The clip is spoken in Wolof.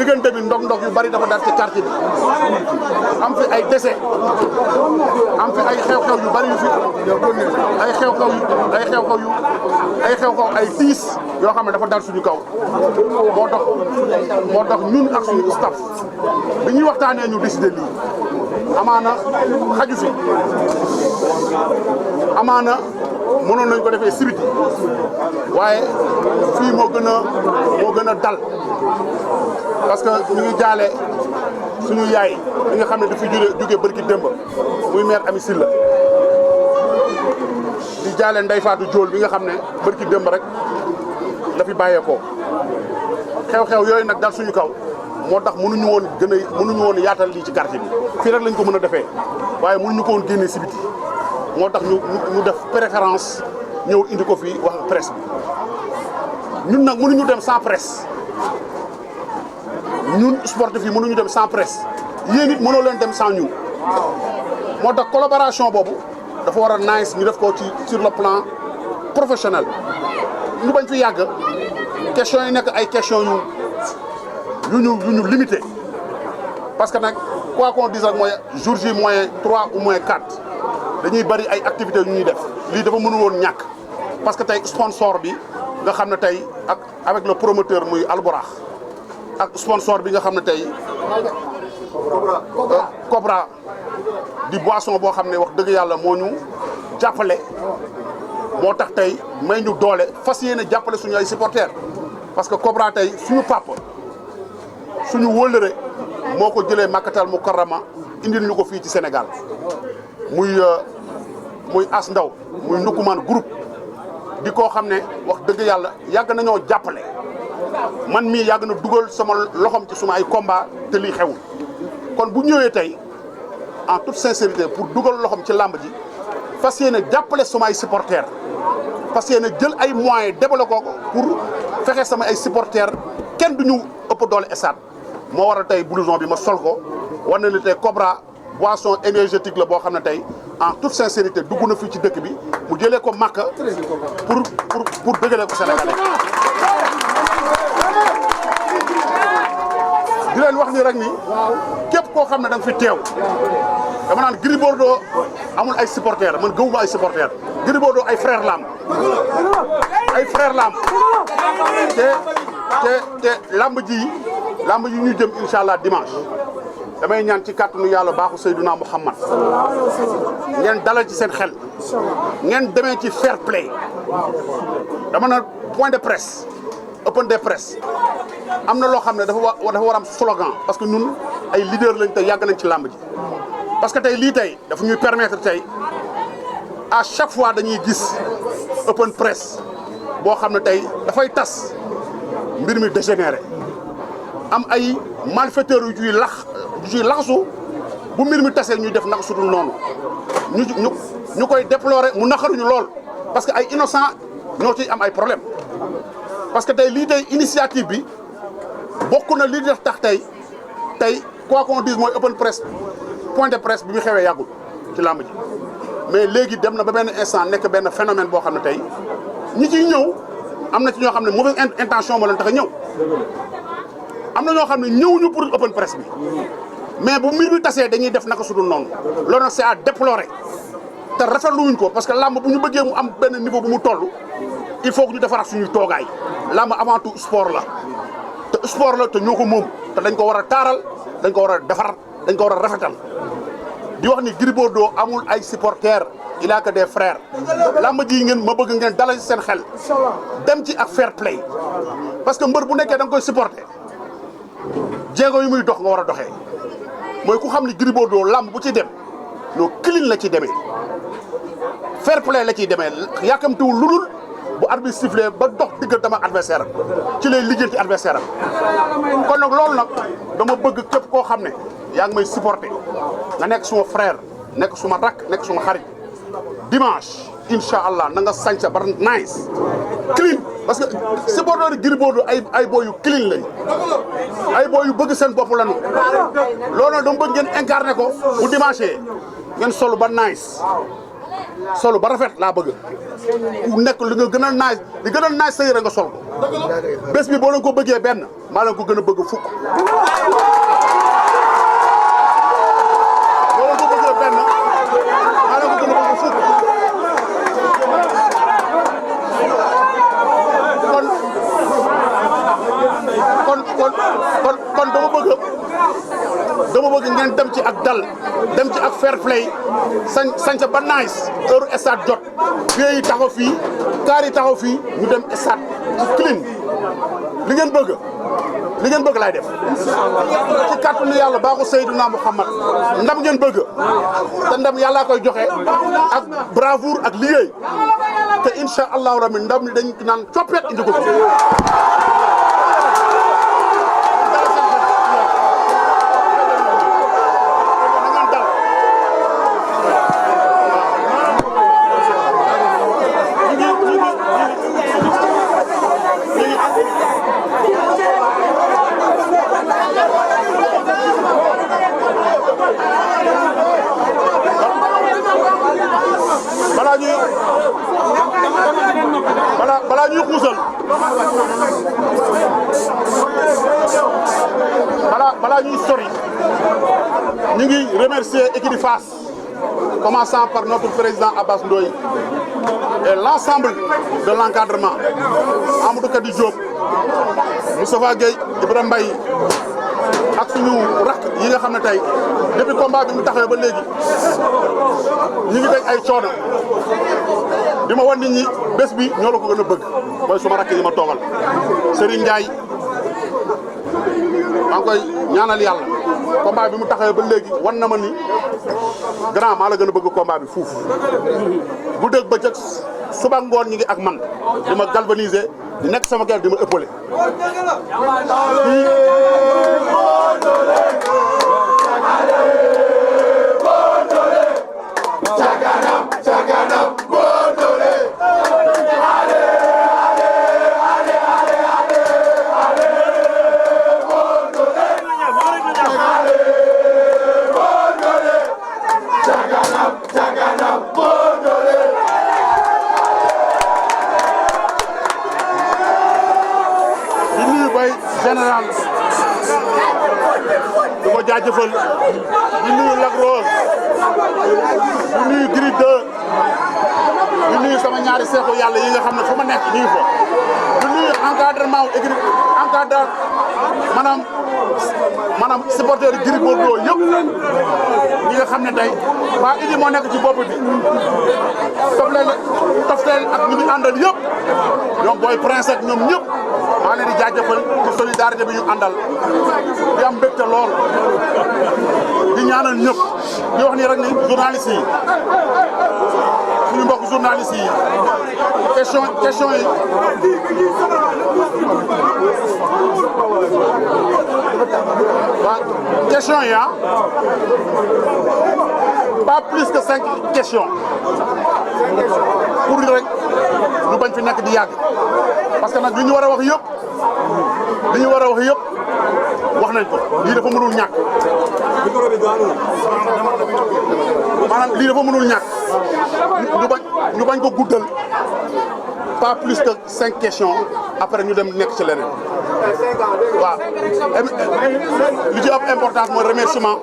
diggante bi ndog-ndog yu bari dafa dal ci quartier bi am fi ay décès am fi ay xew-xew yu bari yu fi ay xew-xew ay tiis yoo xam ne dafa dal suñu kaw moo tax ñun ak suñu staff bi ñuy waxtaanee ñu décider lii amaana xaju fi amaana mënoon nañ ko defee sibiti waaye fii moo gën a dal parce que ñu ngi jaale suñu yaay bi nga xam ne dafa jóge bërki démb muy maire Ami Silla di jaale Ndeye Fatou Diol bi nga xam ne bërki démb rek la fi bàyyeekoo xew-xew yooyu nag dal suñu kaw moo tax mënuñu woon yaatal lii ci quartier bi fii rek lañ ko mën a defee waaye mënuñu ko woon génnee si biti moo tax ñu def préférence ñëw indi ko fii wax presse bi ñun nag mënuñu dem sans presse ñun sportif yi mënuñu dem sans presse yéen it mënoo leen dem sans ñun moo tax collaboration boobu dafa war a nice ñu def ko ci sur le plan professionnel ñu bañ fi yàgg question yi nekk ay question yu ñu limité parce que nag quoi qu'on dise rek mooy jour J moins 3 ou moins 4 dañuy bari ay activités yu ñuy def lii dafa mënu woon ñàkk parce que tey sponsor bi nga xam ne tey ak avec le promoteur muy Alburax ak sponsor bi nga xam ne tey Cobra di boisson boo xam ne wax dëgg yàlla moo ñu jàppale moo tax tey may ñu doole fas yéene jàppale suñu ay supporters parce que Cobra tey suñu papa suñu wóllëre moo ko jëlee Makkatal Mukarrama indil ñu ko fii ci Sénégal muy As Ndaw muy Ndoukoumane groupe di koo xam ne wax dëgg yàlla yàgg nañoo jàppale man mii yàgg na dugal sama loxom ci suma ay combat te lii xewul kon bu ñëwee tey en toute sincérité pour dugal loxom ci làmb ji fas yéene jàppale sama ay supporters fas yéene jël ay moyens développé ko pour fexe sama ay supporters kenn du ñu ëpp doole stade moo waral tey blouson bi ma sol ko war na ni tey Cobra boisson énergétique la boo xam ne tey en toute sincérité dugg na fii ci dëkk bi mu jëlee ko Makka pour dëggalee ko Sénégalais di leen wax ni rek ni képp koo xam ne da nga fi teew dama naan Gris Bordeaux amul ay supporters man gëwuma ay supporters Gris Bordeaux ay frère lam te lamb ji ñu jëm incha allah dimanche damay ñaan ci kàttanu yàlla baaxu Seydina Muhammad ngeen dalal ci seen xel ngeen demee ci fair play dama na point de presse open de presse am na loo xam ne dafa war am slogan parce que ñun ay leader lañ te yàgg nañ ci làmb ji parce que tey lii tey dafa ñuy permettre tey à chaque fois dañuy gis open presse boo xam ne tey dafay tas mbir mi dégénéré am ay malfaiteurs yu ciy laxasu bu mbir mi tasee ñuy def naka sudul noonu ñu koy déplorer mu naqaruñu lool parce que ay innocent ñoo ciy am ay problème parce que tey lii tey initiative bi bokk na li def tax tey quoi qu'on dise mooy open presse point de presse bi mu xewee yàggul ci làmb ji mais léegi dem na ba benn instant nekk benn phénomène boo xam ne tey ñi ciy ñëw am na ci ñoo xam ne mauvaise intention moo leen tax a ñëw am na ñoo xam ne ñëwuñu pour open presse bi mais bu mbir mi tasee dañuy def naka sudul noonu loolu nag c'est à déplorer te rafetluwuñ ko parce que làmb bu ñu bëggee mu am benn niveau bu mu toll il faut que ñu defaraat suñuy toogaay làmb avant tout sport la te sport la te ñoo ko moom te dañ ko war a taaral dañ ko war a defar dañ ko war a rafetal di wax ni Gris Bordeaux amul ay supporters il a que des frères làmb ji ngeen ma bëgg ngeen dalal seen xel dem ci ak fair play parce que mbër bu nekkee da nga koy supporter jéego yi muy dox nga war a doxee mooy ku xam ni Gris Bordeaux làmb bu ci dem loo clean la ci demee fair play la ciy demee yàkkamtiwul lu dul bu arbitre sifflé ba dox diggante ak adversaire am ci lay lijjanti adversaire am kon nag loolu nag dama bëgg képp koo xam ne yaa ngi may supporter nga nekk suma frère nekk suma rakk nekk suma xarit dimanche incha allah na nga sañsa bar nice clean parce que supporter Gris Bordeaux ay boy yu clean lañ ay boy yu bëgg seen bopp lañu loolu nag dama bëgg ngeen incarné ko bu dimanche ngeen solu ba nice solu ba rafet laa bëgg ku nekk li nga gën a nice li gën a nice sa yére nga sol ko bés bi boo leen ko bëggee benn maa leen ko gën a bëgg fukk. boo leen ko bëggee benn maa leen ko gën a bëgg fukk. kon dama bëgg ngeen dem ci ak dal dem ci ak fair play sañ sa ba nice heure stade jot pieds yi taxaw fii kaar yi taxaw fii ñu dem stade ci clean li ngeen bëgg laay def ci kàttanu yàlla baaxu Seydina Muhammad ndam ngeen bëgg te ndam yàllaa koy joxe ak bravoure ak liggéey te incha allahu rabbi ndam ni dañ naan coppet indi ko balaa ñuy xuusal balaa ñuy sori ñu ngi remercier équipe de Fass commençant par notre président Abbas Ndoye et l'ensemble de l'encadrement Amadou Kadi Diop Moustapha Gueye Ibrahima Mbaye ak suñu rakk yi nga xam ne tey depuis combat bi mu taxawee ba léegi ñu ngi daj ay coono di ma wan nit ñi bés bi ñoo la ko gën a bëgg mooy suma rakk yi ma toogal Serigne Ndiaye maa ngi koy ñaanal yàlla combat bi mu taxawee ba léegi wan na ma ni grand maa la gën a bëgg combat bi fuuf bu dëgg bëccëg suba ngoon ñi ngi ak man di ma galvaniser di nekk sama kër di ma ëppale général du ko jaajëfal di nuyu Lac Rose di nuyu Gris 2 di nuyu sama ñaari seexu yàlla yi nga xam ne fu ma nekk ñu ngi fa di nuyu encadrement wu équipe maanaam supporteur yi Gris Bordeaux yëpp ñi nga xam ne tey waa Idi moo nekk ci bopp bi tofteel ak ñu ngi àndal yëpp ñoom Boy Prince ak ñoom ñëpp maa leen di jaajëfal ci solidarité bi ñu àndal di am mbégte lool di ñaanal ñëpp di wax ni rek ni journaliste yi suñu mbokk journaliste yi question yi waaw question yi pas plus que 5 questions pour rek ñu bañ fi nekk di yàgg parce que nag li ñu war a wax yëpp wax nañ ko lii dafa mënul ñàkk maanaam lii dafa mënul ñàkk ñu bañ ko guddal pas plus que 5 questions après ñu dem nekk ci leneen waaw li ci ëpp importance mooy remerciement